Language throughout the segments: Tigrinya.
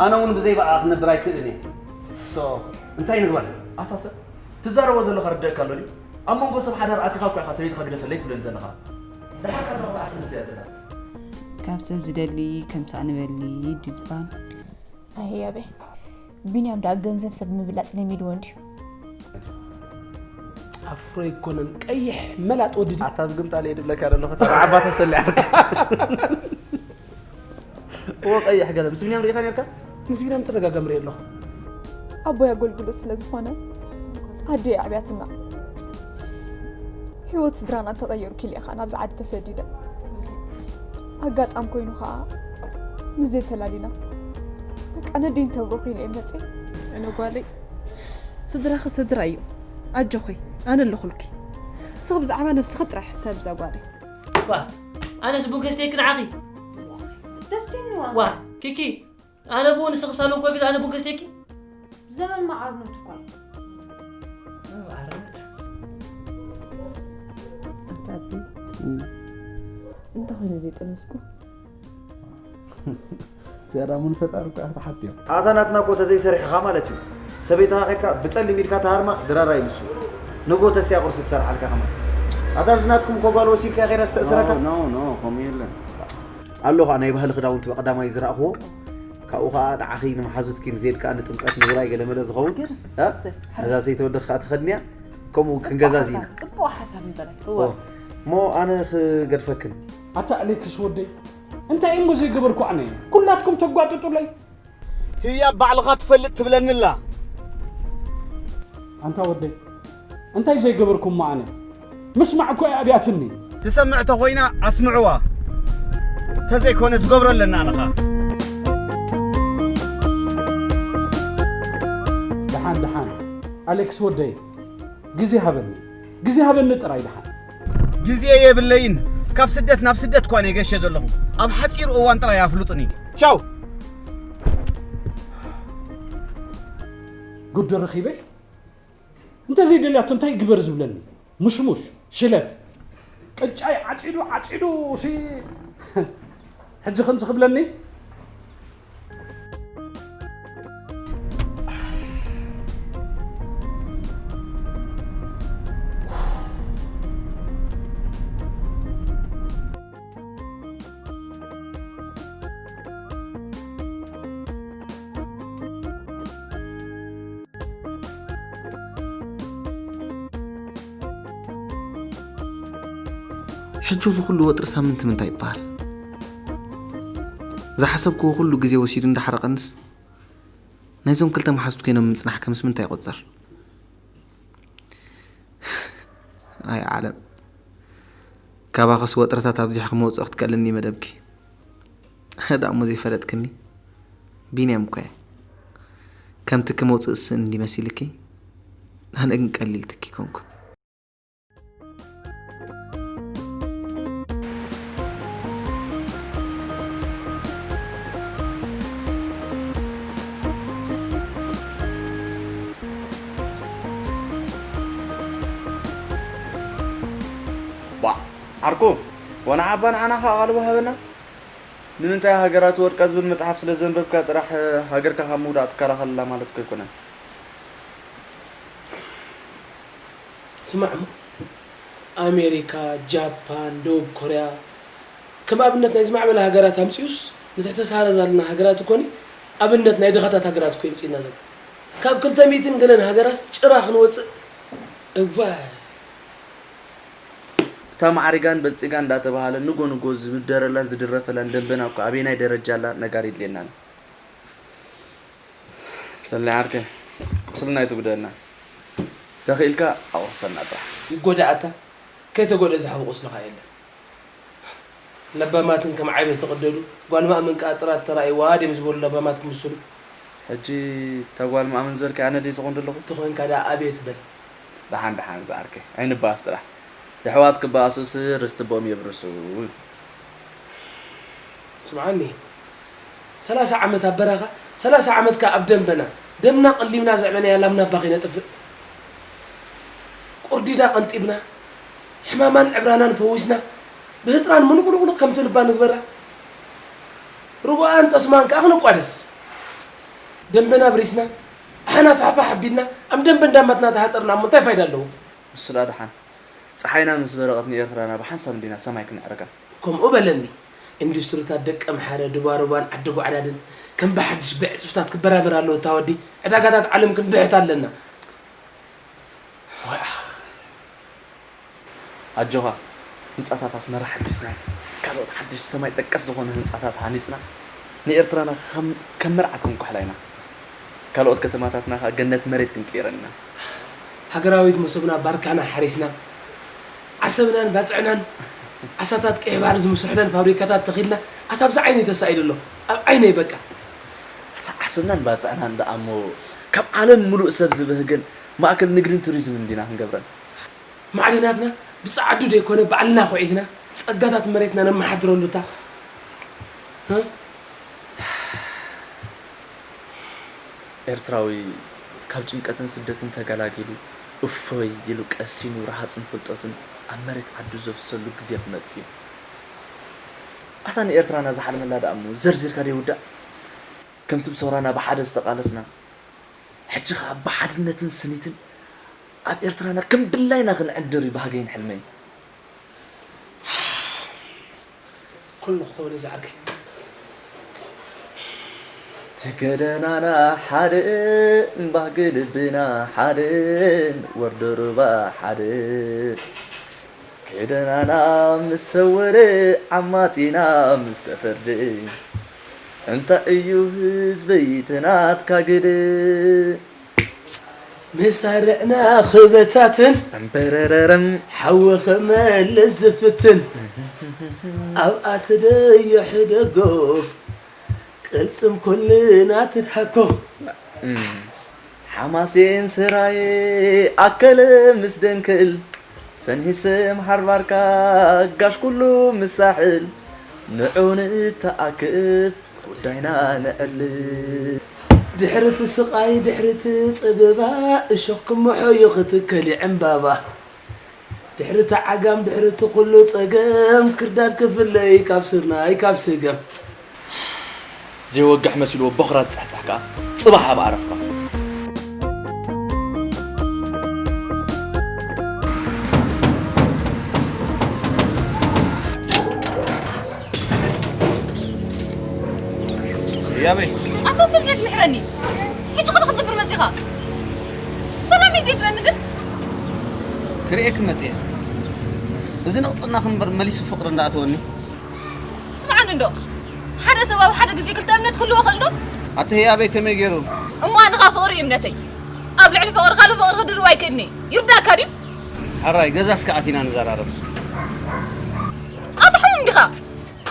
ኣነ እውን ብዘይ ብኣኣ ክነብር ኣይክእልን እየ። ሶ እንታይ ንግበር? ኣታ ሰብ ትዛረቦ ዘለኻ ርደካ ኣሎ ድዩ? ኣብ መንጎ ሰብ ሓዳር ኣቲኻ እኳ ኢኻ ሰበይትኻ ግደፈለይ ትብለኒ ዘለኻ። ደሓር ካዛ ቆልዓ ትንስያ ዘላ። ካብ ሰብ ዝደሊ ከም ሳእኒ በሊ ድዩ ዝበሃል? ኣይ ህያበይ፣ ቢንያም ደኣ ገንዘብ ሰብ ምብላጽ ለሚድዎ እንድዩ። ኣፍሮ ኣይኮነን ቀይሕ መላጥ ወዲ ድዩ? ኣታ ዝግምጣል እየ ድብለካ ዘለኹ፣ ተራ ዓባ ተሰሊዓካ። እዎ ቀይሕ ገለ። ምስ ቢንያም ርኢኻ ነርካ? ምስ ቢንያም ተደጋጋሚ ርእ ኣለኹ። ኣቦይ ኣገልግሎት ስለ ዝኾነ ኣደይ ኣዕብያትና። ህይወት ስድራና ተቐየሩ ኪል ኢኻ ናብዚ ዓዲ ተሰዲደ። ኣጋጣም ኮይኑ ኸዓ ምስ ዘይተላሊና በቃ ነደይ እንተብሮ ኪል እየ መፅእ። ኣነ ጓለይ ስድራኺ ስድራ እዩ። ኣጆኺ ኣነ ኣለኹልኪ። ንስኺ ብዛዕባ ነብስኺ ጥራሕ ሕሰብ እዛ ጓለይ። ዋ ኣነስ ቡን ከስተይኪ ንዓኺ። ደፍቲንዋ። ዋ ኪኪ ኣነ ብኡ ንስኺ ብሳሎን ኮፍ ኢልኪ ኣነ ቡን ከስተይኪ። ዘመን መዓርነት እኮ እዩ። ኣታ ኣቢ፣ እንተ ኾይነ ዘይጠነስኩ። ዝያዳ እውን ፈጣሪ እኮ ኢኻ ትሓትዮ። ኣታ ናትና እኮ ተዘይሰሪሕኻ ማለት እዩ። ሰበይትኻ ኬድካ ብጸሊም ኢድካ ተሃርማ ድራር ኣይልሱ። ንጎ ተስያ ቁርሲ ትሰርሓልካ ከማን። ኣታ ኣብዚ ናትኩም እኮ ጓል ወሲድካ ኬዳ ዝተእስረካ። ኖ፣ ኖ፣ ኖ፣ ከምኡ የለን። ኣሎ ኸዓ ናይ ባህሊ ክዳውንቲ ብቐዳማይ ዝረኣኽዎ። ካብኡ ኸዓ ንዓኺ ንመሓዙትኪ ንዜድ ከኣ ንጥምቀት ንውራይ ገለመለ ዝኸውን። እ? ነዛ ሰይቲ ወደኽ ከኣ ትኸድንያ። ከምኡ ክንገዛዝ ኢና። ጽቡቕ ሓሳብ እምበር። እወ። እሞ ኣነ ክገድፈክን። ኣታ ኣሌክስ ወደይ፣ እንታይ እሞ ዘይገበርኩ ኣነ? ኩላትኩም ተጓጥጡለይ። ህያብ ባዕልኻ ትፈልጥ ትብለኒ ኣላ። ኣንታ ወደይ፣ እንታይ ዘይገበርኩ እሞ ኣነ? ምስማዕ እኮ እያ ኣብያትኒ። ትሰምዕ ተኾይና ኣስምዕዋ። ተዘይኮነ ዝገብሮ ኣለና ኣነ ኸኣ። ደሓን፣ ደሓን። ኣሌክስ ወደይ፣ ግዜ ሃበኒ። ግዜ ሃበኒ ጥራይ ደሓን። ግዜ የብለይን። ካብ ስደት ናብ ስደት እኳ እየ ገሸ ዘለኹ። ኣብ ሓጺር እዋን ጥራይ ኣፍልጡኒ። ቻው። ጉድ ረኺበ። እንተ ዘይደልያቶ እንታይ ይግበር ዝብለኒ? ሙሽሙሽ፣ ሽለት። ቅጫይ ዓጺዱ፣ ዓጺዱ ሲ-፣ ሕጂ ከምዚ ክብለኒ? ሕጂ እዚ ኩሉ ወጥሪ ሳምንቲ ምንታይ ይበሃል? ዝሓሰብክዎ ኩሉ ግዜ ወሲዱ እንዳሓረቐንስ፣ ናይዞም ክልተ መሓዙት ኮይኖም ምጽናሕ ከምስ ምንታይ ይቆጸር? ኣይ ዓለም፣ ካባኽስ ወጥርታት ኣብዚሐ ክመውጽኦ ክትቀልኒ መደብኪ። ደኣ እሞ ዘይፈለጥክኒ ቢንያም እኮ እየ። ከምቲ ክመውጽእ ስእን እንዲ መሲልኪ፣ ኣነ ግን ቀሊል ትኪ ኮንኩ። ባ ዓርኩ፣ ዋና ሓባ ንዓና ኸኣ ኣቓልቦ ሃበና። ንምንታይ ሃገራት ወድቃ ዝብል መጽሓፍ ስለ ዘንበብካ ጥራሕ ሃገርካ ካብ ምውዳቕ ትከላኸለላ ማለት እኮ ኣይኮነን። ስማዕ እሞ፣ ኣሜሪካ፣ ጃፓን፣ ደቡብ ኮርያ፣ ከም ኣብነት ናይ ዝማዕበላ ሃገራት ኣምጺኡስ፣ ንትሕተ ሳሃራ ዘለና ሃገራት እኮኒ ኣብነት ናይ ድኻታት ሃገራት እኮ የምጽእና ዘሎ። ካብ ክልተ ሚእትን ገለን ሃገራስ ጭራ ክንወጽእ፣ እዋይ። እታ ማዕሪጋን በልጺጋን እንዳተባሃለ ንጎ ንጎ ዝምደረላን ዝድረፈላን ደንበና እኮ ኣበየናይ ደረጃ ኣላ ነጋር የድልየና ኣሎ። ሰናይ ዓርከይ፣ ቁስልና ኣይትጉደኣና። ተኽኢልካ ኣቑርሰና ጥራሕ። ይጎዳእ ኣታ፣ ከይተጎድአ ዝሓዊ ቁስልኻ የለን። ለባማትን ከም ዓይበ ተቐደዱ፣ ጓል ማእምን ከኣ ጥራት ተራእይዋ ድዮም ዝበሉ ለባማት ክምስሉ። ሕጂ እታ ጓል ማእምን ዝበልኪ ኣነ ድየ ዝኾን ዘለኹ? ተኾይንካ ደኣ ኣቤት በል። ደሓን ደሓን ዝዓርከይ፣ ኣይንባኣስ ጥራሕ። የሕዋት ክበኣሱስ ርስቲ ኣቦኦም የብርሱ። ስምዓኒ፣ ሰላሳ ዓመት ኣብ በረኻ፣ ሰላሳ ዓመት ከኣ ኣብ ደንበና፣ ደምና ቀሊብና ዘዕበናያ ላም ናባ ከይነጥፍእ፣ ቁርዲዳ ቀንጢብና፣ ሕማማን ዕብራናን ፈዊስና፣ ብህጥራን ምንቑልቑሉቕ ከምቲ ልባ ንግበራ፣ ርቡኣን ጠስማን ከኣ ክነቋደስ። ደንበና ብሪስና ኣሕና ፋሕፋሕ ኣቢልና ኣብ ደንበ እንዳማትና ተሃጠርና እሞ እንታይ ፋይዳ ኣለዎ? ንሱ ደኣ ደሓን። ጸሓይና ምስ በረቐት ንኤርትራና ብሓንሳብ እንዲና ሰማይ ክነዕርጋ። ከምኡ በለኒ። ኢንዱስትሪታት ደቀምሓረ፣ ዱባሩባን ዓዲ ጓዕዳድን ከም ብሓድሽ ብዕጽፍታት ክበራበር ኣለዎ እታ ወዲ። ዕዳጋታት ዓለም ክንብሕት ኣለና። ወኣኽ። ኣጆኻ፣ ህንጻታት ኣስመራ ሓዲስና፣ ካልኦት ሓድሽ ሰማይ ጠቀስ ዝኾነ ህንጻታት ሃኒጽና፣ ንኤርትራና ከም ከም መርዓት ክንኳሕላ ኢና። ካልኦት ከተማታትና ከኣ ገነት መሬት ክንቅይረን ኢና። ሃገራዊት መሶብና ባርካና ሓሪስና፣ ዓሰብናን ባጽዕናን ዓሳታት ቀይሕ ባሕሪ ዝምስርሑለን ፋብሪካታት ተኺልና፣ ኣታ ኣብዚ ዓይነይ ተሳኢሉ ኣሎ። ኣብ ዓይነይ በቃ። ኣታ ዓሰብናን ባጽዕናን ደኣ እሞ ካብ ዓለም ምሉእ ሰብ ዝበህገን ማእከል ንግድን ቱሪዝምን እንዲና ክንገብረን። ማዕድናትና ብጸዓዱ ደይኮነ ባዕልና ኹዒትና ጸጋታት መሬትና ነመሓድረሉ እታ። እ? ኤርትራዊ ካብ ጭንቀትን ስደትን ተገላጊሉ እፎይ ኢሉ ቀሲኑ ረሃጽን ፍልጠቱን ኣብ መሬት ዓዱ ዘፍሰሉ ግዜ ክመጽእ እዩ። ኣታ ንኤርትራና ዝሓልመላ ደኣ እሞ ዘርዚርካ ደይውዳእ። ከምቲ ብሶራና ብሓደ ዝተቓለስና፣ ሕጂ ኸኣ ብሓድነትን ስኒትን ኣብ ኤርትራና ከም ድላይና ክንዕድር እዩ ባህገይን ሕልመይን። ኩሉ ክኸውን እዩ ዝዓርከይ። ትገደናና ሓደ፣ እምባህ ግልብና ሓደ፣ ወርዶ ሩባ ሓደ። ክደናና ምስ ሰወረ፣ ዓማጺና ምስ ተፈርደ፣ እንታይ እዩ ህዝበይ እቲ ናትካ ግደ? መሳርዕና ክበታትን፣ እምበረረረም። ሓዊ ክመልስ ዝፍትን፣ ኣብኣ ትደዮ ሕደጎ፣ ቅልጽም ኩልና ትድሓኮ። እም። ሓማሴን ስራየ ኣከለ ምስ ደንክል፣ ሰንሂሰም ሓርባርካ ጋሽ ኩሉ ምሳሕል፣ ንዑ ንተኣክብ ጉዳይና ነዕልል። ድሕርቲ ስቓይ ድሕርቲ ጽበባ፣ እሾኽ ክምሖ እዩ ክትከል ዕምባባ። ድሕርቲ ዓጋም ድሕርቲ ኩሉ ጸገም፣ ክርዳድ ክፍለይ ካብ ስርናይ ካብ ስገም። ዘይወግሕ መሲልዎ ቦኽራ ዝጸሕጸሕ ከኣ ጽባሕ ኣብ ዓረፋ። ያበይ ኣታ ሰብ ዘይትምሕረኒ። ሕጂ ኸ ክትገብር መጺኻ? ሰላም እዩ ዘይትበኒ ግን? ክርእየኪ መጺአ። እዚ ንቕጽና ክንበር መሊሱ ፍቕሪ እንዳኣተወኒ። ስምዓኒ እንዶ፣ ሓደ ሰብ ኣብ ሓደ ግዜ ክልተ እምነት ክህልዎ ይኽእል ዶ? ኣቲ ህያበይ ከመይ ገይሩ? እሞ ኣነ ኸኣ ፍቕሪ እዩ እምነተይ። ኣብ ልዕሊ ፍቕሪ ካልእ ፍቕሪ ክድርብ ኣይክእልን እየ። ይርዳእካ ድዩ? ሕራይ፣ ገዛ እስከ ኣቲና ንዘራረብ። ኣታ ሕሙም ዲኻ?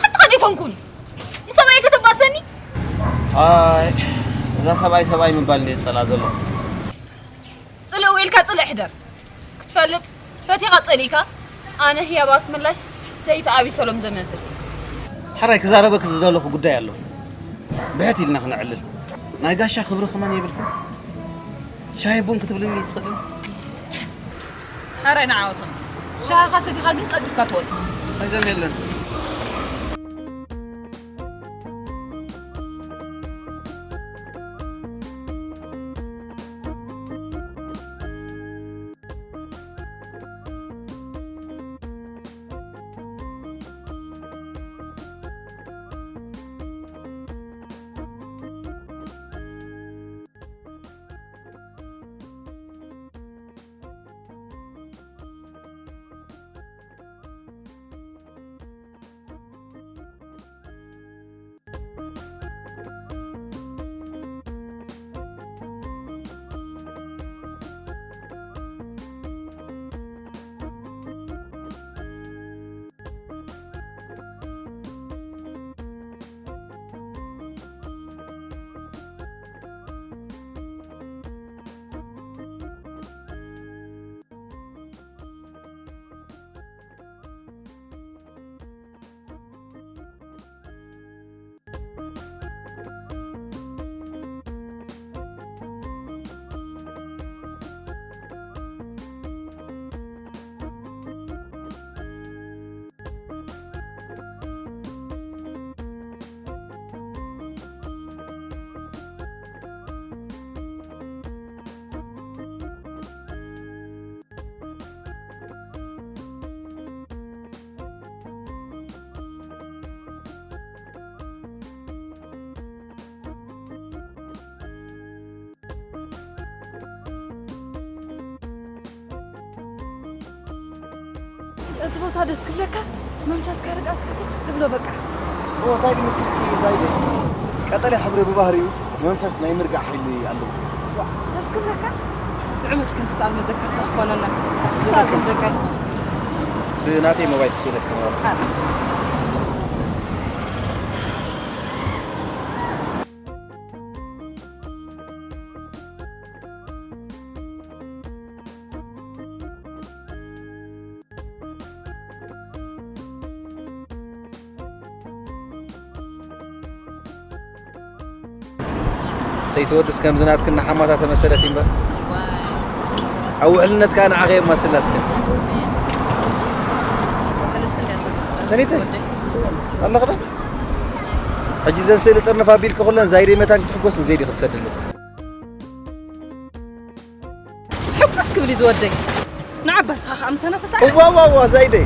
ሓትኻ ዘይኮንኩን። ንሰብኣይ ከተባእሰኒ? ኣይ፣ እዛ ሰብኣይ ሰብኣይ ምባል እንድየ ዝጸልኣ ዘለኹ። ጽልእ ውዒልካ ጽልእ ሕደር። ክትፈልጥ፣ ፈቲኻ ጸሊእካ፣ ኣነ ህያብ ኣስመላሽ ሰይቲ ኣቢሰሎም ዘመንፈስ እየ። ሕራይ ክዛረበኪ ዝደለኹ ጉዳይ ኣሎ። ብሕት ኢልና ክነዕልል። ናይ ጋሻ ክብሪ ክመን የብልክን? ሻሂ ቡን ክትብልኒ ትኽእልን? ሕራይ ንዓወቶም። ሻሂኻ ሰቲኻ ግን ቀልጢፍካ ትወጽእ። ጸገም የለን። እዚ ቦታ ደስ ክብለካ፣ መንፈስካ ርግኣት ክስብ ንብሎ በቃ። እዎ፣ እንታይ ድመስልኪ ዛይደ? ቀጠልያ ሕብሪ ብባህሪኡ መንፈስ ናይ ምርጋእ ሓይሊ ኣለዎ። ደስ ክብለካ? ንዑ መስኪ ንስኣል መዘከርታ ክኾነና። ንስኣ ዝምዘከር። ብናተይ ሞባይል ክስእለካ ማለት። ሰይቲ ወድስ ከምዚ ናትክን ንሓማታ ተመሰለት እምበር። ኣብ ውሕልነት ከኣ ንዓኸ የማስላ እስከ። ሰኒተ? ኣለኽዶ? ሕጂ ዘን ስእሊ ጥርንፍ ኣቢልኪ ኩለን ዛይደይ መታን ክትሕጎስን ዘይዲ ክትሰድሉ። ሕጉስ ክብል እዩ ዝወደይ። ንዓባስኻ ከኣ ምሳና ተሳዕ። እዋ፣ እዋ፣ እዋ፣ ዛይደይ።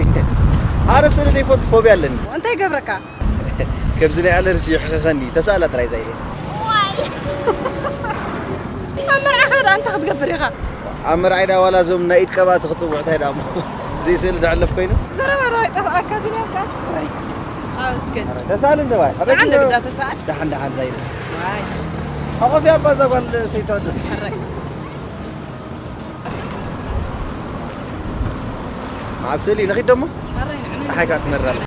ኣረ ስእሊ ዘይፈቱ ፎብያ ኣለኒ። እንታይ ይገብረካ? ከምዚ ናይ ኣለርጂ ይሕኸኸኒ። ተሳእላ ጥራይ ዛይደይ። ኣብ መርዓኻ ደኣ እንታይ ክትገብር ኢኻ? ኣብ መርዓይ ደኣ ዋላ እዞም ናይ ኢድ ቀባእቲ ክጽውዕ እንታይ ደኣ እሞ። ብዘይ ስእሊ ደዕለፍ ኮይኑ። ዘረባ ደኣ ኣይጠፍኣካ ቢናልካ። ወይ። ኣመስግን። ተሳእሊ እንደ ባይ። ደሓን ንግዳ ተሳእል። ደሓን፣ ደሓን ዛይደይ። ዋይ። ሓቆፊ ኣባ እዛ ጓል ሰይተወዱ። ሕራይ። መዓሰሊ ንኺድ ደሞ? ሕራይ ንዕና። ፀሓይ ከዓ ትመራላ።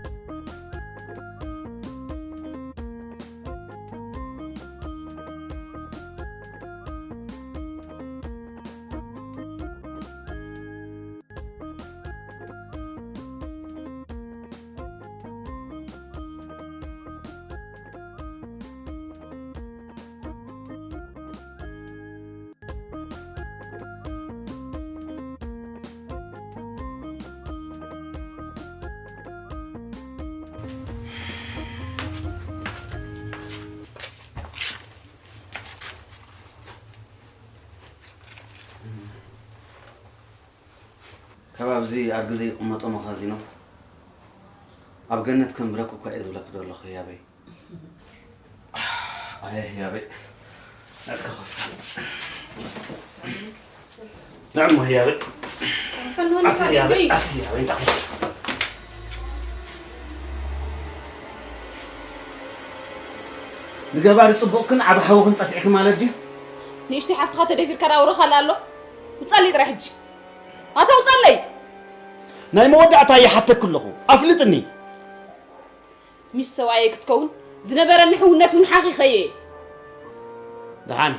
ካብ ኣብዚ ኣድጊ ዘይቕመጦ መኻዚኖ ኣብ ገነት ከንብረኪ እኳ እየ ዝብለኪ ዘለኹ ህያበይ። ኣየ ህያበይ። እስከ ኮፍ። ንዕሞ ህያበይ። ኣቲ ህያበይ፣ ኣቲ ህያበይ፣ እንታይ ኮፍ? ንገባሪ ጽቡቕክን ዓቢ ሓውኽን ጠፊዕኪ ማለት ድዩ? ንእሽተይ ሓፍትኻ ተደፊርካ ደኣ ውረኻላ ኣሎ። ውጻለይ ጥራይ ሕጂ። ኣታ ውጻለይ! ናይ መወዳእታ ይሓተኪ ኣለኹ። ኣፍልጥኒ። ሚስት ሰብኣየይ ክትከውን ዝነበረኒ ሕውነት እውን ሓኺኸዮ እየ። ደሓን፣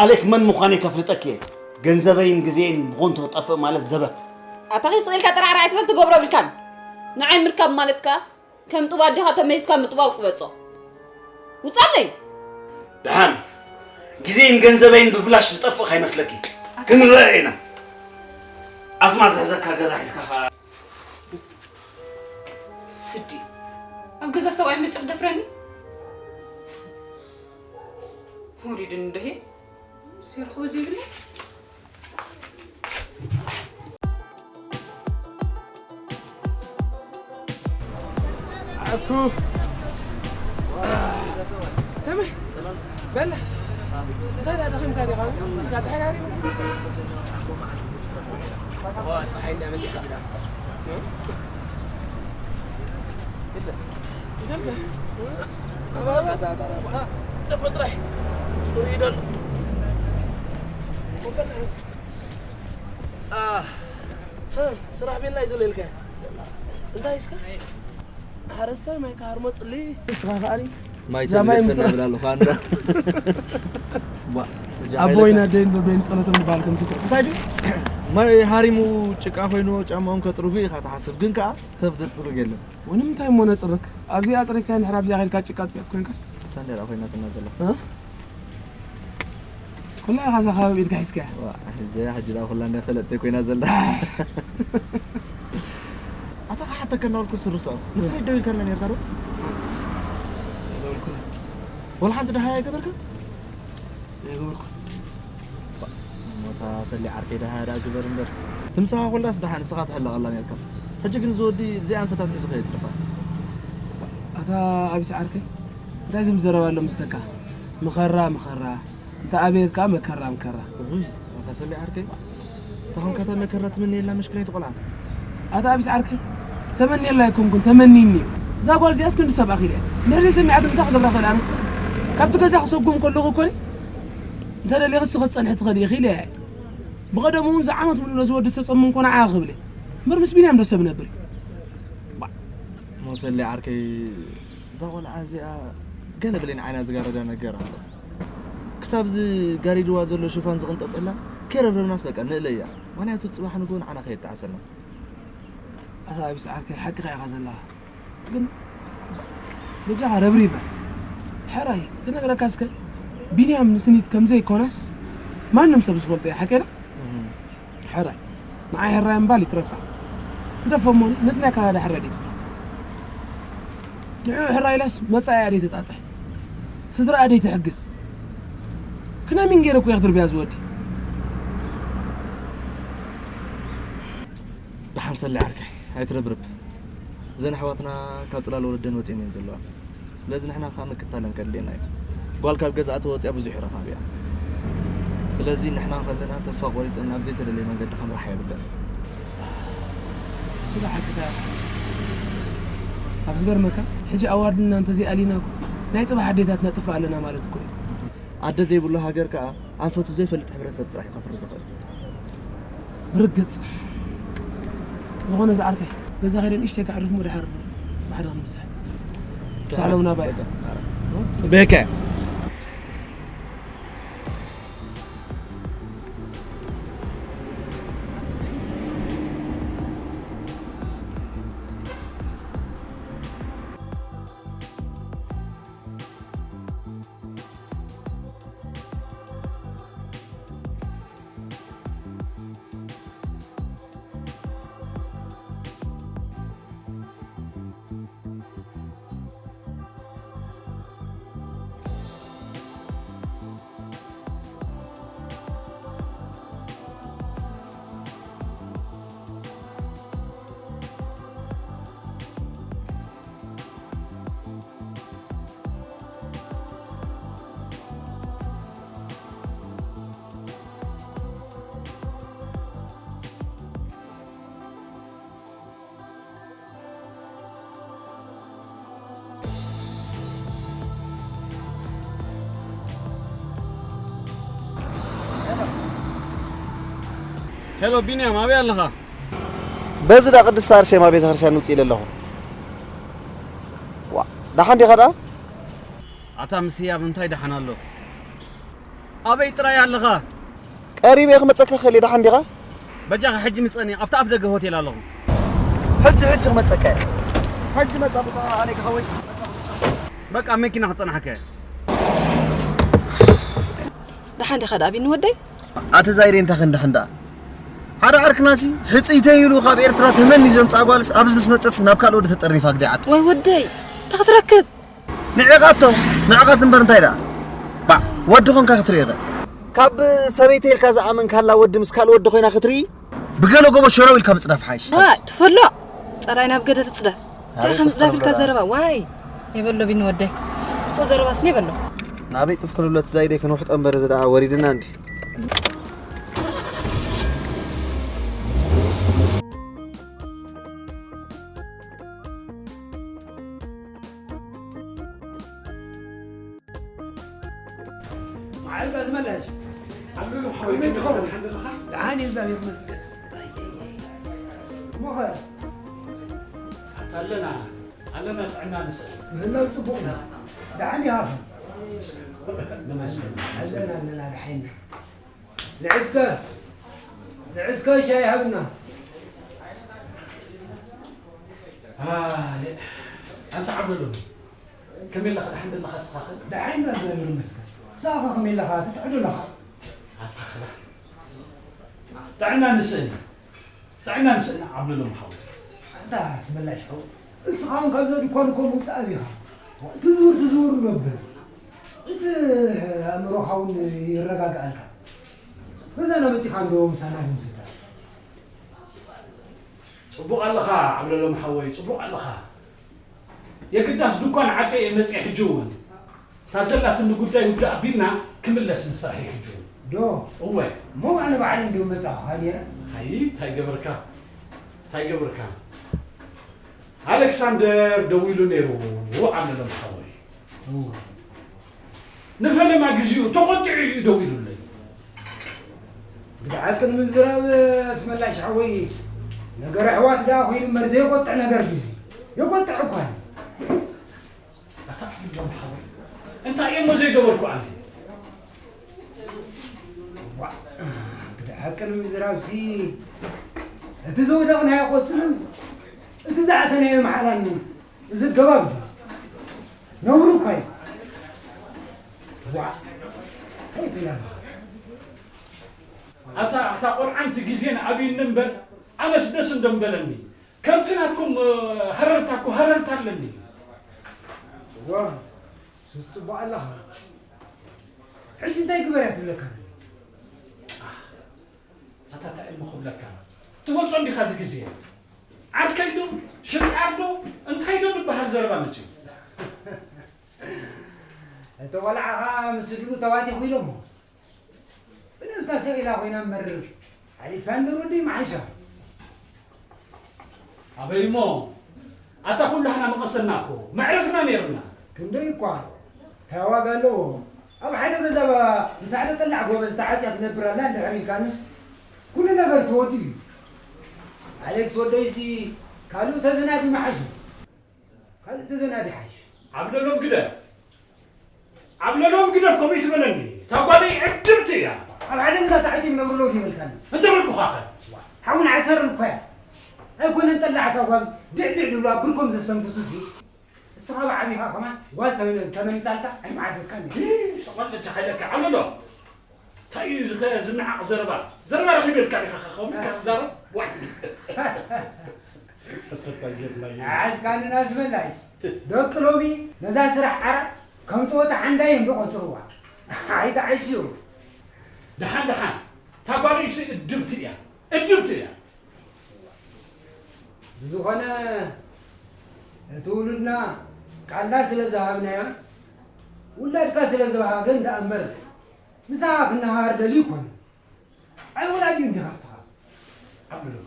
ኣሌክ መን ምዃነይ ከፍልጠኪ እየ። ገንዘበይን ግዜን ብኾንቱ ክጠፍእ ማለት ዘበት። ኣታ ኺ ስቕ ኢልካ ጠራዕራዕ ኣይትበል፣ ትገብሮ የብልካን። ንዓይ ምርካብ ማለት ከኣ ከም ጡብ ኣዴኻ ተመይዝካ ምጥባው ቅበጾ። ውጻለይ! ደሓን፣ ግዜን ገንዘበይን ብብላሽ ዝጠፍእ ከይመስለኪ። ክንረአ ኢና። ኣስማ ዝሕዘካ ገዛ ሒዝካ ኸኣ። ስዲ፣ ኣብ ገዛ ሰብኣይ መጺኡ ክደፍረኒ? ወሪድኒ እንድሄ። ሴርኹ ዘይብለይ። ኣኩ። ከመይ? በላ። እንታይ ደኣ ደኺምካ ዲኻ? ዳ ጸሓይ ሃሪምካ? ዋ፣ ጸሓይ እንዳመጽእ ሕጂ ደኣ። እንታይ ኢልካ? ኣባባ። ተፈጥራይ። ጽሩይ ደሎ። ኮፈና መጽእ። ኣህ፣ ስራሕ ቤላ እዩ ዘሎ ኢልካ። እንታይ እስከ? ሓረስታይ ማይ ክሃርሞ ጽሊ። ስኻ ከኣኒ ማይ እዛ ማይ ተዝደፈና ምስራሕ። ብላ ኣለኹ፣ ኣንዳ። ዋ፣ እጃ ኣቦይን ሓይለካ። ኣደይን በበይን ጸሎቶም ዝበሃል ከምቲ እንታይ ድዩ? ማይ ሃሪሙ ጭቃ ኮይኑ ጫማኦም ከጽርጉ ኢኻ ትሓስብ፣ ግን ከኣ ሰብ ዘጽርግ የለን። ወንምንታይ እሞ ነጽርግ? ኣብዚኣ ኣጽሪግካ እንድሕር ኣብዚኣ ኸይድካ ጭቃ ትጽዕቅ ኮይንካስ? እሳ እንድያ ኮይናትና ዘላ። እ? ኩላ ኢኻ እዛ ከባቢ ኢድካ ሒዝካያ። ዋ፣ እዚኣ ሕጂ ደኣ ኩላ እንዳ ፈለጥተይ ኮይና ዘላ። ኣታ ክሓተካ እናበልኩ ስርሶ። ንስኻ ደው ኢልካላ ነርካ ዶ? ኣይገበርኩን። ወላ ሓንቲ ደሃያ ኣይገበርካ? ኣይገበርኩን። ሞታ ሰሊ ዓርከይ ደሃያ ደኣ ግበር እምበር። ትምሳኻ ኩላስ ደሓን ንስኻ ትሕለቐላ ነርካ። ሕጂ ግን እዚ ወዲ እዚኣን ፈታቲሑ ዝኸይድ ጽፋ። ኣታ ኣቢስ ዓርከይ፣ እንታይ ዝብል ዘረባ ኣሎ ምስለካ? ምኸራ ምኸራ፣ እንተ ኣቤት ከኣ መከራ ምከራ። እውይ፣ ኣታ ሰሊ ዓርከይ፣ ተኾንካታ መከራ ትምነየላ መሽክነይቲ ቆልዓ። ኣታ ኣቢስ ዓርከይ፣ ተመንየላ ኣይኮንኩን፣ ተመኒኒ እዩ። እዛ ጓል እዚኣስ ክንዲ ሰብ ኣኺለ እያ። እንድሕር ዘይሰሚዓትኒ እንታይ ክገብራ ክእል? ኣነስ ካብቲ ገዛ ክሰጉም ከለኹ እኮ እኔ፣ እንተ ደሊኽስ ክጸንሒ ትኽእሊ ኢኺ ኢለ እየ። ብቐደሙ እውን ዝዓመት ሙሉእ ነዚ ወዲ ዝተጸመምኮ ንዓኣ ክብል እየ። እምበር ምስ ቢንያም ዶ ሰብ ነብር? ባ-፣ መሰለይ ዓርከይ፣ እዛ ቆልዓ እዚኣ ገለ ብሌን ዓይና ዝጋረዳ ነገር ኣሎ። ክሳብ እዚ ጋሪድዋ ዘሎ ሽፋን ዝቕንጠጠላ ከይረብረብናስ በቃ ንእለያ። ምኽንያቱ ጽባሕ ንግሆ ንዓና ከየተዓሰልና። ኣታ ኣቢስ ዓርከይ፣ ሓቅኻ ኢኻ ዘለኻ። ግን በጃኻ ረብሪበ። ሕራይ ክነግረካ እስከ፣ ቢንያም ንስኒት ከም ዘይኮነስ ማንም ሰብ ዝፈልጦ እዩ። ሓቀይ ዶ? እህ። ሕራይ ንዓይ ሕራይ እምባል ይትረፋ። ግደፎ እሞ ነቲ ናይ ካናዳ ሕራይ ደይትብሎ። ንዕኡ ሕራይ ኢላስ መጻኢኣ ደይተጣጥሕ። ስድራኣ ደይትሕግዝ። ክነሚን ገይረ እኮ እየ ክድርብያ ዝወዲ። ደሓን ሰሊ ዓርከይ፣ ኣይትረብርብ። እዘን ኣሕዋትና ካብ ጽላል ወለደን ወጺኤን እየን ዘለዋ። ስለዚ ንሕና ከኣ ምክታለን ከድልየና እዩ። ጓል ካብ ገዛ ተወጺኣ ብዙሕ እዩ ረኻቢኣ። ስለዚ ንሕና ከለና ተስፋ ቆሪጸን ናብ ዘይተደለየ መንገዲ ከምርሓ የብለን። ስለ ሓቅኻ ኢኻ። ኣብ ዝገርመካ፣ ሕጂ ኣዋልድና እንተዘይኣሊና እኮ፣ ናይ ጽባሕ ኣዴታት ነጥፍእ ኣለና ማለት እኮ እዩ። ኣደ ዘይብሉ ሃገር ከኣ ኣንፈቱ ዘይፈልጥ ሕብረተሰብ ጥራሕ እዩ ከፍሪ ዝኽእል። ብርግጽ። ዝኾነ ዝዓርከይ፣ ገዛ ከይደ ንእሽተይ ከዕርፍ እሞ ድሓር ብሓደ ክንምሳሕ። ሳሎም ናባይ። ጽበየካ እየ። ሄሎ ቢንያም፣ ኣበይ ኣለኻ? በዚ ዳ ቅድስት ኣርሴማ ቤተክርስትያን ውፅእ ኢለ ኣለኹ። ዋ፣ ደሓን ዲኻ ደኣ? ኣታ ምስያብ እንታይ ደሓን ኣሎ? ኣበይ ጥራይ ኣለኻ? ቀሪበ ክመፀካ ከልየ፣ ደሓን ዲኻ? በጃኻ ሕጂ ምፀኒ፣ ኣብቲ ኣፍ ደገ ሆቴል ኣለኹ። ሕጂ፣ ሕጂ ክመፀካ እየ። ሕጂ መፃኹ፣ ኣነ ክኸውን። በቃ መኪና ክፀናሓካ እየ። ደሓን ዲኻ ደኣ ቢኒ ወደይ? ኣቲ ዛይሬ እንታይ ክንድሕን ደኣ? ሓደ ዓርክናሲ ሕፅይተይ ኢሉ ካብ ኤርትራ ተመኒ ዘምፅኣ ጓልስ ኣብዚ ምስ መፀትስ ናብ ካልእ ወዲ ተጠርኒፋ ግዜ ዓቱ። ወይ ወደይ፣ እንታይ ክትረክብ? ንዕቓቶ፣ ንዕቓት እምበር እንታይ ደኣ? ባዕ፣ ወዲ ኾንካ ክትርኢ ኢኸ? ካብ ሰበይተይ ኢልካ ዝኣመንካላ ወዲ ምስ ካልእ ወዲ ኮይና ክትርኢ? ብገለ ጎቦ ሸረው ኢልካ ምጽዳፍ ሓይሽ። ዋ፣ ትፈሎ። ጸራይ ናብ ገደል ጽዳፍ። እንታይ ኣበይ ከም ጽዳፍ ኢልካ ትፈሎ? ዘረባ? ዋይ፣ የበሎ ቢኒ ወደይ። ጥፎ ዘረባስ ኔበሎ። ናበይ ጥፍ ክንብሎ ትዛይደ ክንውሕጦ እምበር እዚ ደኣ ወሪድና እንዲ። መዓልካ ዝመለሽ። ዓብዱሉ፣ ከመይ ትኸውን? ሓወይ፣ ደሓን ኣለኻ? ደሓን እዩ፣ እግዚኣብሔር ይመስገን። እሞኸ? ኣለና፣ ኣለና፣ ጥዕና ንስእ። ምህላው ጽቡቕ እዩ። ደሓን ኢኻ? ንመስገን። ኣለና፣ ኣለና፣ ደሓን ኢና። ንዕስከ፣ ንዕስከ ሻሂ ሃብና። ኣይ፣ ኣንታ ዓብደሎም፣ ከመይ ኣለኻ? ደሓን ደለኻ? ንስኻኸ? ደሓን ኢና፣ እግዚኣብሔር ይመስገን። ንስኻኸ ከመይ ኣለኻ? ትጥዕዶ ኣለኻ? ኣታ ኽላ። ጥዕና ንስእን። ጥዕና ንስእን ዓብደሎም ሓው። ኣንታ ኣስመላሽ ሓው፣ ንስኻ እውን ካብዛ ድኳን እኮ ምውጻእ ኣቢኻ። ትዝውር ትዝውር ዶ ብል። እቲ ኣእምሮኻ እውን ይረጋግኣልካ። በዛ እናመጺኻ እንዶ ምሳና ቡን ስተ። ጽቡቕ ኣለኻ ዓብለሎም ሓወይ፣ ጽቡቕ ኣለኻ። የግዳስ ድኳን ዓጽየ እየ መጽየ ሕጂ እውን። እታ ዘላትኒ ጉዳይ ውድእ ኣቢልና ክምለስ ንስራሕ እየ ሕጂ እውን። ዶ? እወ። እሞ ኣነ ባዕለይ እንዲሁ መጻኹኻ ነይረ። ኣይ፣ እንታይ ገበርካ? እንታይ ገብርካ? ኣሌክሳንደር ደዊሉ ነይሩ። ዓለሎም ሓወይ፣ ንፈለማ ግዜኡ ተቖጢዑ እዩ ደዊሉለይ። ብድዓት ቅድሚ ዝራብ ኣስመላሽ ሓወይ፣ ነገር ኣሕዋት ደኣ ኮይኑ እምበር ዘይቆጥዕ ነገር ግዜ የቆጥዕ እኳ እዩ። ኣታ ዓለሎም ሓወይ፣ እንታይ እየ እሞ ዘይገበርኩ ኣነ? ዋእ፣ ብድዓት ቅድሚ ዝራብሲ እቲ ዝወደቕናዮ ቆጽልን እቲ ዝኣተናዮ መሓላን እዚ ኣገባብ ድዩ? ነውሪ እኳ እዩ። ዋእ፣ እንታይ ትብል ኣለኻ? ኣታ፣ ኣታ ቆልዓ ኣንቲ ግዜን ኣብዩኒ እምበር ኣነስ ደስ እንዶ ምበለኒ። ከምቲ ናትኩም፣ እ፣ ሃረርታ እኮ ሃረርታ ኣለኒ። እዋ፣ ሱስ ጽቡቕ ኣለኻ። ሕጂ እንታይ ግበር እያ ትብለካ? ኣታ እንታይ እሞ ክብለካ? ትፈልጦ እንዲኻ እዚ ግዜ ዓርከይ ዶ ሽንጣር ዶ እንታይ ዶ ዝበሃል ዘረባ መጺኡ። እቲ ቆልዓ ኸኣ ምስ ስድሩ ተዋቲኹ ኢሎሞ። ብነብሳ ስቕ ኢላ ኮይና እምበር ኣሌክሳንደር ወደይ መሓሻ። ኣበይ እሞ? ኣታ ኩላህና መቐሰና እኮ መዕረፍና ነይርና። ክንደይ እኳ እንታይ ዋጋ ኣለዎ? ኣብ ሓደ ገዛ ባ-፣ ምስ ሓደ ጠላዕ ጎበዝ ተዓጽያ ትነብር ኣላ እንድሕር ኢልካንስ ኩሉ ነገር ተወዲኡ እዩ። ኣሌክስ ወደይሲ ካልእ ተዘናዲ መሓሹ። ካልእ ተዘናዲ ሓይሽ። ዓብለሎም ግደፍ። ዓብለሎም ግደፍ፣ ከምኡ ትበለኒ። እታ ጓለይ ዕድምቲ እያ። ኣብ ሓደ ገዛ ተዓጽዮም ነብሩ ሎድ ይብልካኒ። እንተ በልኩኻኸ? ሓውን ዓሰርን እኮ እያ። ኣይኮነን ጠላዕካ ጓብዝ ድዕድዕ ድብሉ ኣብ ብርኮም ዘስተንፍሱሲ። እስኻ ብዓቢኻ ከማን ጓል ተመ-፣ ተመምጻልካ ኣይምዓገካን እዩ። ይህ፣ ሸቐል በጃኻ ኢለካ፣ ዓብለሎም። እንታይ እዩ እዚ ኸ ዝነዓቕ ዘረባ? ዘረባ ረኺበልካ ዲኻ ኸ ከምኡ ኢልካ ትዛረብ? ዋይ! ኣሕዝካኒ ናዝመላይ። ደቂ ሎሚ ነዛ ስራሕ ዓራት ከም ጸወታ ሓንዳይ እዮም ዝቖጽርዋ። ኣይትዓሽዩ። ደሓን ደሓን። እታ ጓለይሲ እድብቲ እያ። እድብቲ እያ። ብዝኾነ እቲ ውሉድና ቃልና ስለ ዝሃብናያ፣ ውላድካ ስለ ዝበሃገን ደኣ እምበር፣ ምሳኻ ክነሃሃር ደልዩ ይኮነ። ኣይ ወላዲ እንዲኻ እስኻ። ዓብለሎም፣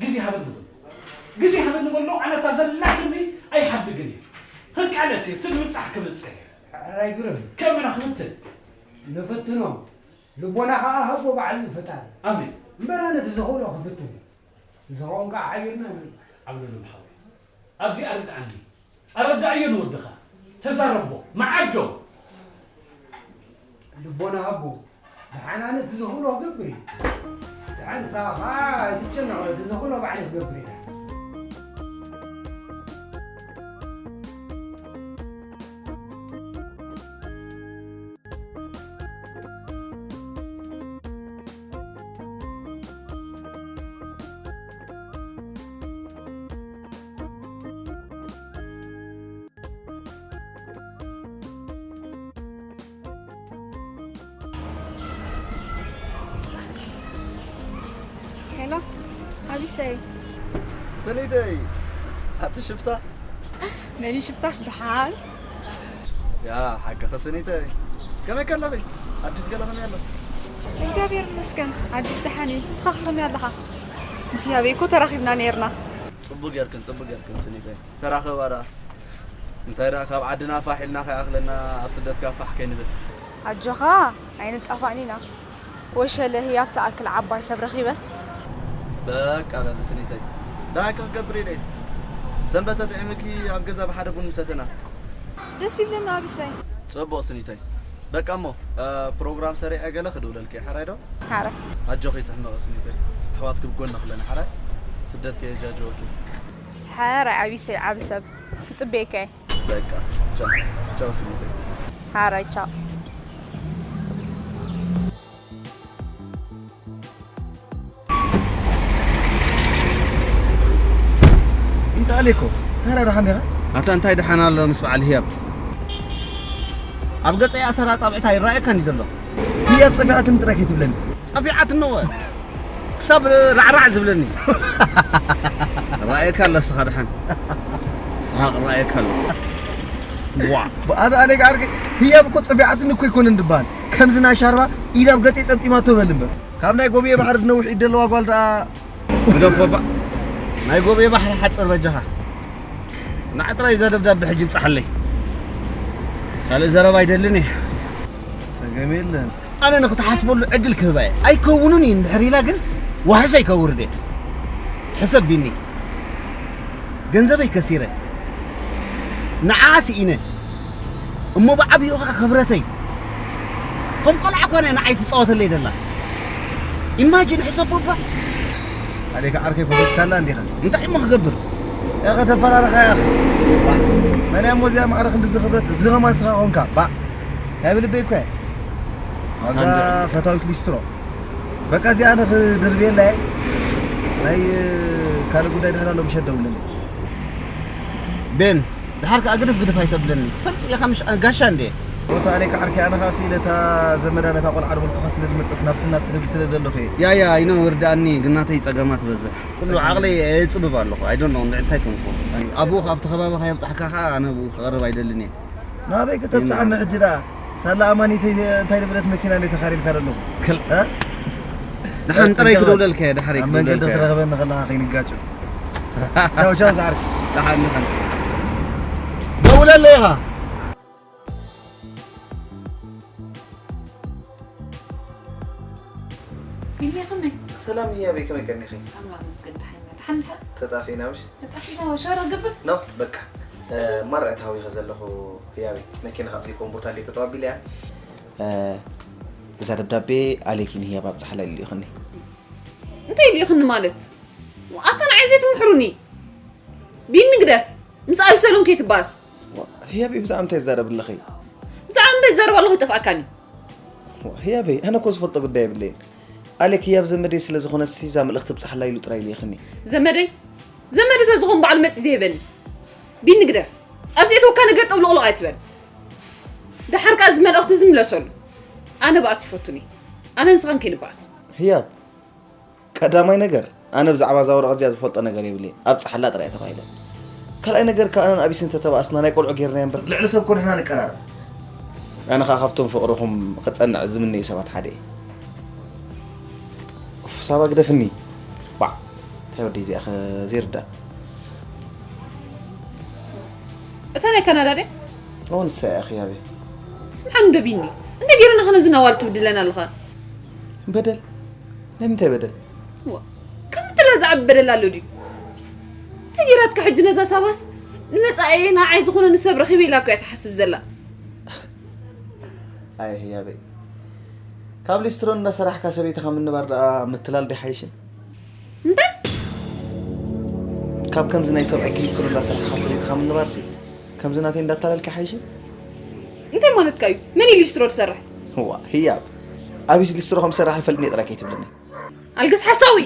ግዜ ሃበኒ በሎ። ግዜ ሃበኒ በሎ፣ ኣነ እታ ዘላትኒ ኣይሓድግን እየ። ክቃለስ እየ፣ ትብጻሕ ክብጽሕ እየ። ሕራይ ግርም። ከመና ክፍትን። ንፍትኖ። ልቦና ኸኣ ሃቦ ባዕሉ ፈጣሪ። ኣሜን። እምበር ኣነ እቲ ዝኽእሎ ክፍትን። ዝኸውን ከዓ ሓቢርና ንርኢ። ዓብለሎም ሓወይ፣ ኣብዚ ኣረድኣኒ። ኣረድኣዮ ንወድኻ። ተዛረቦ። መዓዶ። ልቦና ሃቦ። ደሓን ኣነ እቲ ዝኽእሎ ክገብር እዩ። ደሓን ንስኻ ከዓ ኣይትጨነቕ፣ እቲ ዝኽእሎ ባዕለይ ክገብር እየ። ሄሎ፣ ኣቢሰይ። ሰኒተይ፣ ኣቲ ሽፍታ። መን እዩ ሽፍታስ ደሓን? ያ፣ ሓቅኺ ሰኒተይ። ከመይ ከለኺ? ኣዲስ ገለ ከመይ ኣሎ? እግዚኣብሔር ይመስገን፣ ኣዲስ ደሓን እዩ። ንስኻ ከ ከመይ ኣለኻ? ምስ ህያበይ እኮ ተራኺብና ነይርና። ጽቡቅ ጌርክን፣ ጽቡቅ ጌርክን ሰኒተይ። ተራኸባ ደኣ። እንታይ ደኣ ካብ ዓድና ፋሕ ኢልና ከይኣኽለና ኣብ ስደት ከኣ ፋሕ ከይንብል። ኣጆኻ፣ ኣይንጣፋእን ኢና። ወሸለ ህያብ ትኣክል ዓባይ ሰብ ረኺበ። በቃ በሊ ስኒተይ። ደሓንኪ ክገብር ኢለ እየ። ሰንበት ተጥዒምኪ ኣብ ገዛ ብሓደ ቡን ምሰተና። ደስ ይብለና ኣቢሰይ። ጽቡቕ ስኒተይ። በቃ እሞ፣ እ፣ ፕሮግራም ሰሪዐ ገለ ክድውለልኪ እየ፣ ሓራይ ዶ? ሓራይ። ኣጆኺ ትሕመቒ ስኒተይ። ኣሕዋትኪ ብጎንኺ ኣለና፣ ሓራይ። ስደት ከየጃጅወኪ። ሓራይ ኣቢሰይ፣ ዓቢ ሰብ። ክጽበየካ እየ። በቃ፣ ቻው። ቻው ስኒተይ። ሓራይ፣ ቻው። ይተኣለ እኮ። እንታይ ደኣ ደሓን ዲኻ? ኣታ እንታይ ደሓን ኣሎ ምስ በዓል ህያብ? ኣብ ገጸይ ኣሰር ኣጻብዕታ ይረኣየካን እዩ ዘሎ። ህያብ ጸፊዓትኒ ጥራይ ከይትብለኒ። ጸፊዓትኒ እወ። ክሳብ ራዕራዕ ዝብለኒ። ረኣየካ ኣሎ እስኻ ደሓን። ሰሓቕ ረኣየካ ኣሎ። ዋ። ኣታ ኣነ ከኣ ዓርኪ፣ ህያብ እኮ ጸፊዓትኒ እኮ ኣይኮነን ድበሃል። ከምዚ ናይ ሻርባ ኢድ ኣብ ገጸይ ጠምጢማቶ በል እምበር። ካብ ናይ ጎብየ ባሕሪ ነዊሕ ኢድ ዘለዋ ጓል ደኣ ግደፎ እባ። ናይ ጎቤ ባሕሪ ሓፅር በጃኻ። ንዓ ጥራይ እዛ ደብዳቤ ሕጂ ብፅሓለይ። ካልእ ዘረባ ኣይደልን እየ። ጸገም የለን። ኣነ ንኽትሓስበሉ ዕድል ክህባ እየ። ኣይከውንን እዩ እንድሕር ኢላ ግን ዋሕስ ኣይከውርድ እየ። ሕሰብ ቢኒ። ገንዘበይ ከሲረ። ንዓ ስኢነ። እሞ ብዓብይኡ ኸዓ ክብረተይ። ከም ቆልዓ ኮነ ንዓይ ትጻወተለይ ደላ። ኢማጂን ሕሰብ እባ። ኣሌካ ዓርከይ ፈሰስካላ እንዲኻ። እንታይ እሞ ክገብር? ያኸ ተፈራረኻ ያኸ። መን እሞ እዚኣ ማዕረ ክንድዚ ክብረት እዝኒ ኸማን ስኻ ኾንካ። ባ። ናይ ብልበይ እኮ እየ። ኣብዛ ፈታዊት ሊስትሮ። በቃ እዚኣ ኣነ ክድርብየላ እየ። ናይ ካልእ ጉዳይ ድሕር ኣሎ ምሸት ደውልለይ። ቤን፣ ድሓር ከኣ ግድፍ ግድፍ ኣይተብለኒ። ትፈልጥ ኢኻ ምሽ ጋሻ እንዴ? ቦታ ኣሌካ ዓርከይ ኣነ ኸኣ ስኢለ እታ ዘመዳ ነታ ቆልዓ ድበልኩኻ ስለ ዝመጸት ናብቲ ናብቲ ልብል ስለ ዘለኹ እየ። ያ ያ፣ ኣይኖ ወርዳኣኒ፣ ግን ናተይ ጸገማት በዝሕ። ኩሉ ዓቕለይ የጽብብ ኣለኹ። I don't know፣ እንታይ ኮንኩ? ኣብኡ ኣብቲ ከባቢ ከየብጻሕካ ከኣ ኣነ ኣብኡ ክቐርብ ኣይደልን እየ። ናበይ ከተብጽሓኒ ሕጂ ደኣ? ሳላ ኣማኒተይ እንታይ ዝበለት መኪና እንዴ ተኻሪልካ ዘሎ? ከል- እ? ደሓን ጥራይ ክደውለልካ እየ፣ ደሓር ኣብ መንገዲ ክደውለልካ እየ። ክትረኽበኒ ከለኻ ከይንጋጭ። ቻው፣ ቻው፣ ዝዓርከይ። ደሓን፣ ደሓን። ደውለለይ ኢኻ። ቢኒ ከመይ? ሰላም ህያበይ፣ ከመይ ቀኒኺ? ኣምላኽ መስገን ደሓን ኢና። ደሓን ዲኻ? ተጣፊእና ምሽ? ተጣፊእና፣ ወሻራ ገብር? ኖ፣ በቃ። እ፣ ማራ እታ ሃዊኸ ዘለኹ ህያበይ። መኪና ካብዚ ኮን ቦታ እንዴ ጠጠው ኣቢለያ? እ፣ እዛ ደብዳቤ ኣሌኪን ህያብ ኣብጽሓላ ኢሉ ልኢኹኒ። እንታይ ልኢኹኒ ማለት? ኣታ ንዓይ ዘይትምሕሩኒ? ቢኒ ግደፍ። ምስ ኣብሰሎም ከይትባስ። ዋ፣ ህያበይ ብዛዕባ እንታይ ትዛረቢ ኣለኺ? ብዛዕባ እንታይ ትዛረብ ኣለኹ ይጠፍኣካኒ። ዋ፣ ህያበይ፣ ኣነ እኮ ዝፈልጦ ጉዳይ የብለይን። ኣሌክ ህያብ ዘመደይ ስለ ዝኾነሲ እዛ መልእኽቲ ብጻሕላ ኢሉ ጥራይ ልኢኽኒ። ዘመደይ? ዘመድ ተዝኾን ባዕሉ መጺ ዘይበኒ። ቢኒ ግደፍ። ኣብዚ እተወካ ነገር ጠውሎቕሎቕ ኣይትበል። ደሓር ከኣ እዚ መልእኽቲ እዚ ምለሰሉ። ኣነ ባእሲ ይፈቱኒ። ኣነ ንስኻን ከይንባእስ። ህያብ፣ ቀዳማይ ነገር፣ ኣነ ብዛዕባ እዛ ወረቐት እዚኣ ዝፈልጦ ነገር የብለይን። ኣብጽሓላ ጥራይ እየ ተባሂለ። ካልኣይ ነገር ከኣ ኣነን ኣቢስን እንተተባእስና ናይ ቆልዑ ጌርናዮ እምበር፣ ልዕሊ ሰብ እኮ ንሕና ንቀራረብ። ኣነ ከኣ ካብቶም ፍቕርኹም ክጸንዕ ዝምነዩ ሰባት ሓደ እየ። ኡፍ፣ ሳባ ግደፍኒ። ባዕ፣ እንታይ ወደይ እዚኣ ከ ዘይርዳእ? እታ ናይ ካናዳ ድያ? ኦ፣ ንሳ እያ፣ ኽያበይ። ስምዓኒ ዶ ቢኒ፣ እንታይ ገይሩ ንኸነዚ ናዋል ትብድለን ኣለኻ? በደል? ናይ ምንታይ በደል? ዋ፣ ከም ትላ ዝዓቢ በደል ኣሎ ድዩ? እንታይ ገይራትካ ሕጂ ነዛ ሳባስ? ንመጻኢ ንዓይ ዝኾነ ንሰብ ረኺበ ኢላ እኮ እያ ትሓስብ ዘላ። ኣይ ህያበይ፣ ካብ ሊስትሮ እንዳሰራሕካ ሰበይትኻ ምንባር ደኣ ምትላል ዶ ይሓይሽን? እንታይ? ካብ ከምዚ ናይ ሰብኣይኪ ሊስትሮ እንዳሰራሕካ ሰበይትኻ ምንባርሲ፣ ከምዚ ናተይ እንዳታለልካ ይሓይሽን? እንታይ ማለትካ እዩ? መን እዩ ሊስትሮ ዝሰርሕ? ዋ፣ ህያብ። ኣቢስ ሊስትሮ ከም ዝሰርሕ ኣይፈልጥን እየ ጥራይ ከይትብለኒ። ኣልግስ ሓሳዊ!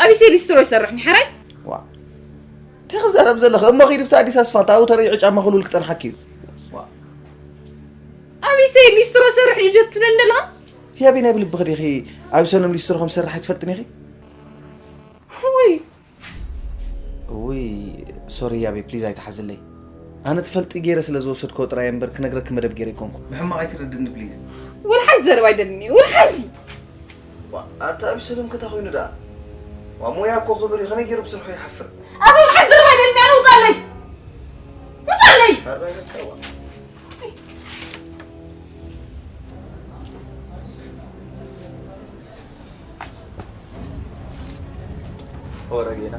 ኣቢስ ሊስትሮ ይሰርሕ፣ ንሓራይ? ዋ። እንታይ ክዛረብ ዘለኻ? እሞ ኺድ ኣብቲ ኣዲስ ኣስፋልት፣ ኣብኡ ተረይዑ ጫማ ክልውል ክጸንሓኪ እዩ። ዋ። ኣቢስ ሊስትሮ ይሰርሕ እዩ ትብለኒ ዘለኻ? ህያበይ፣ ናይ ብልብኺ ዲኺ ኣቢሰሎም ሊስትሮ ከም ዝሰርሕ ኣይትፈልጥን ኢኺ? ውይ። ውይ፣ ሶሪ ህያበይ፣ ፕሊዝ ኣይትሓዝለይ። ኣነ ትፈልጢ ገይረ ስለ ዝወሰድክዎ ጥራይ እምበር ክነግረኪ መደብ ገይረ ኣይኮንኩ። ብሕማቕ ኣይትረድኒ ፕሊዝ። ወላ ሓንቲ ዘረባ ኣይደልን እየ፣ ወላ ሓንቲ። ዋ፣ ኣታ ኣቢሰሎም ከታ ኮይኑ ደኣ። ዋ፣ ሞያ እኮ ክብር እዩ፣ ከመይ ገይሩ ብስርሑ ይሓፍር? ኣታ ወላ ሓንቲ ዘረባ ኣይደልን እየ፣ ኣነ ውጻለይ። ውጻለይ! ኣርባይ ደቂቃ፣ ዋ። ወረ ጌና።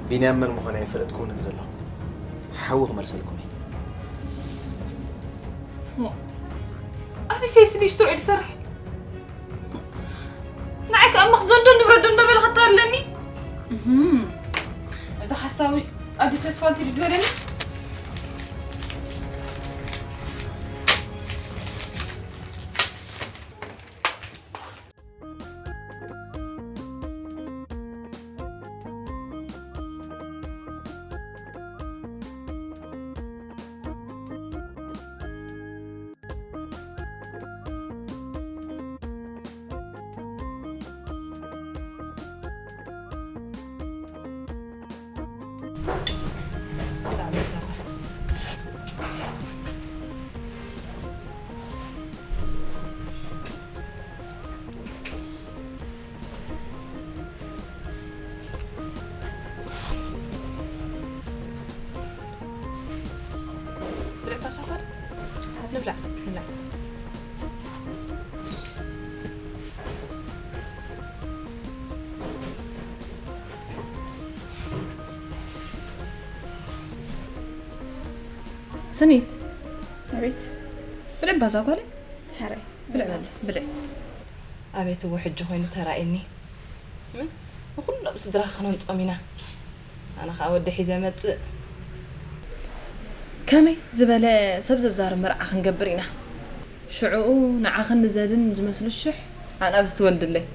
ቢንያም መን ምዃኑ ኣይፈለጥኩን ዘለኹ። ሓዊ ክመልሰልኩም እየ። ሞ፣ ኣበይ ሴስ ሊስትሮ እዩ ዝሰርሕ? ንዓይ ከኣ መኽዘን ዶ ንብረት ዶ እንዳበለ ከታለለኒ? እህም። እዚ ሓሳዊ ኣዲስ ኣስፋልት ድዩ ዝበለኒ? ብላዕ። ስኒት። ኣቤት። ብልዕ ባዛ ጓለይ። ሕራይ። ብልዕ በሊ፣ ብልዕ። ኣቤት፣ እዎ ሕጂ ኮይኑ ተራእየኒ። ምን? ንኹሎም ስድራ ክነምጾም ኢና። ኣነ ኸኣ ወዲ ሒዘ መጽእ። ከመይ ዝበለ ሰብ ዘዛርብ መርዓ ክንገብር ኢና። ሽዕኡ ንዓኽን ንዘድን ዝመስሉ ሽሕ ኣናብስ ትወልድለይ።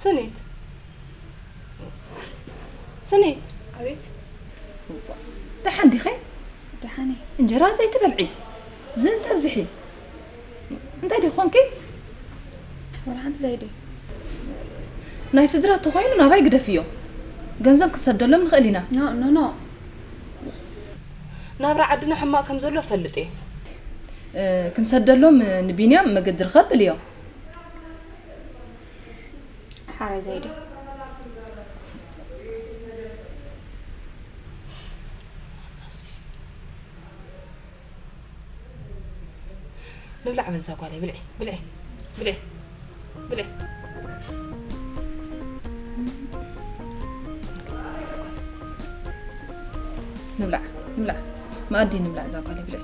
ስኒት። ስኒት። ኣቤት። ደሓን ዲኺ? ደሓን እየ። እንጀራ ዘይትበልዒ። ዝንተ ኣብዝሒ። እንታይ ዲኺ ኮንኪ? ወላ ሓንቲ ዘይደ። ናይ ስድራ ተኾይኑ ናባይ ግደፍዮ። ገንዘብ ክሰደሎም ንኽእል ኢና። ኖ፣ ኖ፣ ኖ። ናብራ ዓድና ሕማቕ ከም ዘሎ እፈልጥ እየ። እ፣ ክንሰደሎም ንቢንያም መገዲ ርኸብ ብልዮ። ሓራይ ዘይደ። ንብላዕ በዛ ጓለይ፣ ብልዒ፣ ብልዒ፣ ብልዒ፣ ብልዒ። ንብላዕ፣ ንብላዕ። መኣዲ ንብላዕ እዛ ጓለይ፣ ብልዒ።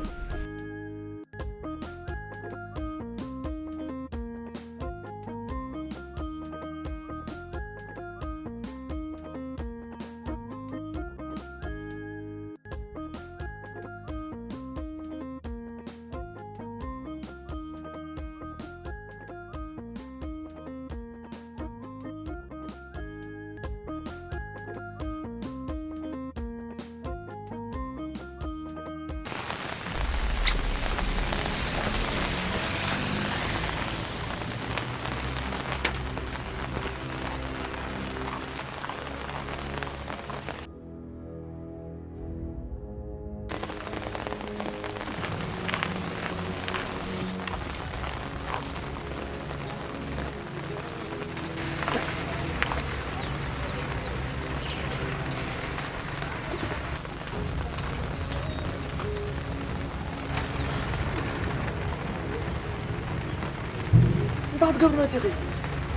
እንታይ ክትገብሪ መጺኺ?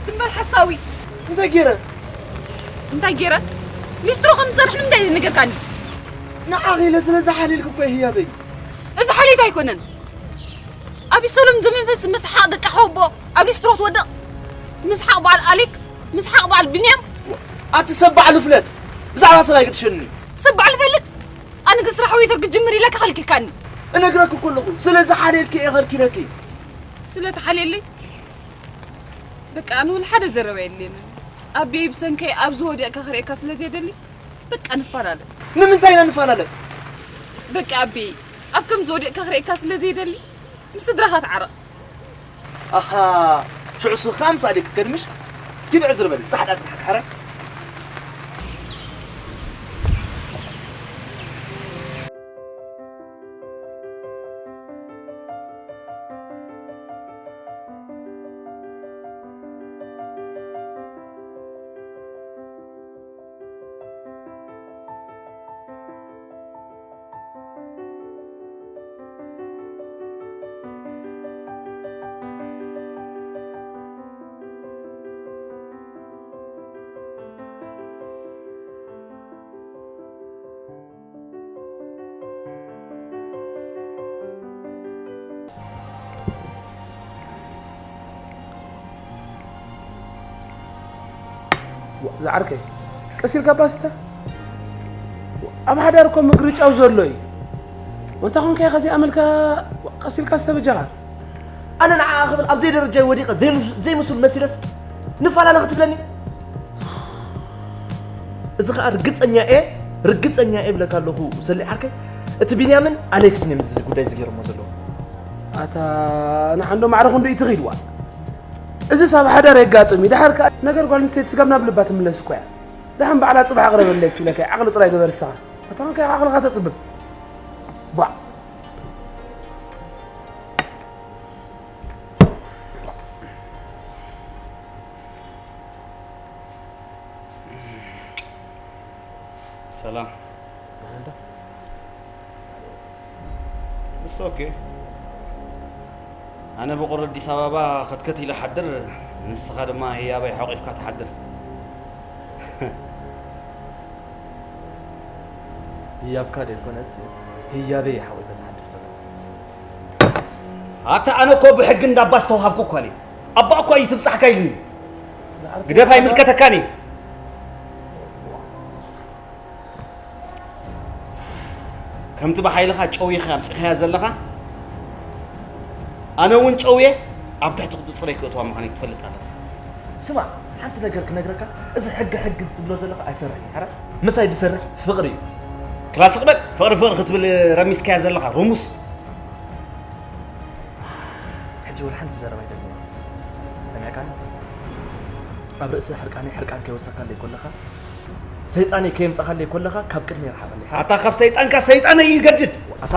ድንበር ሓሳዊ። እንታይ ገይረ? እንታይ ገይረ? ሊስትሮ ከም ትሰርሕ ንምንታይ ዘይነገርካኒ? ንዓኺ ኢለ ስለ ዝሓልየልኪ እኮ እየ ህያበይ። እዚ ሓልዮት ኣይኮነን። ኣቢሰሎም ዘመንፈስ ምስሓቕ ደቂ ሓወቦ ኣብ ሊስትሮ ትወድቕ። ምስሓቕ በዓል ኣሌክ፣ ምስሓቕ በዓል ብንያም። ኣቲ ሰብ ባዕሉ ፍለጥ። ብዛዕባ ሰብ ኣይግድሸኒ። ሰብ ባዕሉ ፈልጥ። ኣነ ግን ስራሕ ወይተር ክጅምር ኢለ ከኸልኪልካኒ። እነግረኪ እኮ ኣለኹ። ስለ ዝሓልየልኪ እየ ከልኪለኪ። ስለ ትሓልየለይ? በቃ ኣነ ወላ ሓደ ዘረባ የድልየንን። ኣቤ ብሰንከይ ኣብዚ ወዲቕካ ክርእየካ ስለ ዘየደሊ በቃ ንፈላለ። ንምንታይ ኢና ንፈላለ? በቃ ኣቤ ኣብ ከምዚ ወዲቕካ ክርእየካ ስለ ዘየደሊ ምስ ስድራኻ ተዓረቕ። ኣሃ፣ ሽዑ ስኻ ምስ ኣሌክ ክትከድምሽ? ኪድ ዕዝር በሊ፣ ጻሕዳ ጽናሕ ሓረ። ዋ፣ ዝዓርከይ፣ ቀስ ኢልካ ባስታ። ኣብ ሓዳር እኮ ምግርጫው ዘሎ እዩ። ወንታ ኾንካ ኢኻ እዚኣ መልካ ቀስ ኢልካ ዝተበጃኻ። ኣነ ንዓኣ ክብል ኣብ ዘይደረጃይ ወዲቐ ዘይም-፣ ዘይምሱል መሲለስ ንፈላለ ክትብለኒ? እዚ ኸኣ ርግጸኛ እየ፣ ርግጸኛ እየ እብለካ ኣለኹ ሰሊ ዓርከይ። እቲ ቢንያምን ኣሌክስን እዮም እዚ ጉዳይ እዚ ገይሮሞ ዘለዉ። ኣታ ንዓንዶ ማዕረ ክንዱ እዩ ትኺድዋ። እዚ ሳብ ሓዳር የጋጥም እዩ። ደሓር ከኣ ነገር ጓል ኣንስተይቲ ስጋብ ናብ ልባ ትምለስ እኮ እያ። ደሓን ባዕላ ጽባሕ ኣቕርበለይ ትብለካ እያ። ዓቕሊ ጥራይ ግበር ንስኻ። ኣታ ከ ዓቕልኻ ተጽብብ። ቧዕ። ሰላም። ኦኬ። ኣነ ብቑሪ ኣዲስ ኣበባ ከትከት ኢለ ሓድር፣ ንስኻ ድማ ህያበይ ሓቑፍካ ትሓድር። ህያብካ ደይኮነስ ህያበይ ሓቑፈ ዝሓድር ዘሎ። ኣታ ኣነ እኮ ብሕጊ እንዳባ ዝተዋሃብኩ እኳ ነኝ። ኣባ እኳ እዩ ትብጻሕካ ኢሉኒ። ግደፍ ኣይምልከተካን እዩ። ከምቲ ብሓይልኻ ጨዊኻ ኣምጺኻያ ዘለኻ ኣነ እውን ጨውየ ኣብ ትሕቲ ቁፅፅረይ ክእትዋ ምዃነይ ክትፈልጥ ኣለካ። ስማዕ፣ ሓንቲ ነገር ክነግረካ፣ እዚ ሕጊ ሕጊ ዝብሎ ዘለኻ ኣይሰርሕን እዩ። ሓራይ ምሳይ ዝሰርሕ ፍቕሪ እዩ። ክላስ ቅበል ፍቕሪ ፍቕሪ ክትብል ረሚስካያ ዘለኻ ርሙስ። ሕጂ ወላ ሓንቲ ዘረባ ኣይደግሞ። ሰሚዕካኒ? ኣብ ርእሲ ሕርቃነይ ሕርቃን ከይወሰካለይ ከለኻ፣ ሰይጣነይ ከየምጻኻለይ ከለኻ ካብ ቅድመይ ርሓቐለይ። ሓራይ ኣታ ካብ ሰይጣንካ ሰይጣነይ ይገድድ። ኣታ